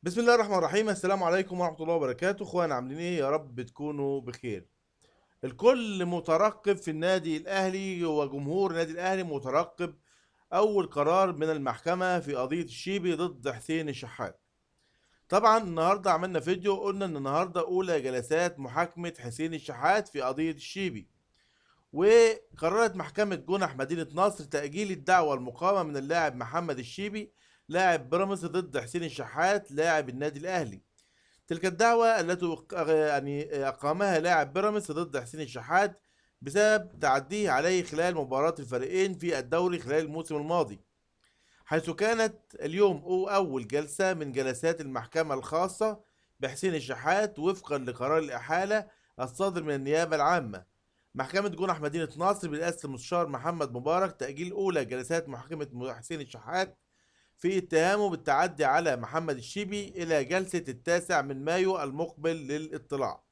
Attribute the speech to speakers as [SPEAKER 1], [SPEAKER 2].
[SPEAKER 1] بسم الله الرحمن الرحيم. السلام عليكم ورحمة الله وبركاته. اخوان عاملين ايه؟ يا رب تكونوا بخير. الكل مترقب في النادي الاهلي وجمهور النادي الاهلي مترقب اول قرار من المحكمة في قضية الشيبي ضد حسين الشحات. طبعا النهارده عملنا فيديو قلنا ان النهارده اولى جلسات محاكمة حسين الشحات في قضية الشيبي، وقررت محكمة جنح مدينة نصر تأجيل الدعوى المقامة من اللاعب محمد الشيبي لاعب بيراميدز ضد حسين الشحات لاعب النادي الأهلي. تلك الدعوى التي أقامها لاعب بيراميدز ضد حسين الشحات بسبب تعديه عليه خلال مباراة الفريقين في الدوري خلال الموسم الماضي، حيث كانت اليوم أول جلسة من جلسات المحكمة الخاصة بحسين الشحات وفقا لقرار الإحالة الصادر من النيابة العامة. محكمة جنح مدينة نصر برئاسة المستشار محمد مبارك تأجيل أولى جلسات محاكمة حسين الشحات في اتهامه بالتعدي على محمد الشيبي إلى جلسة 9 مايو المقبل للاطلاع.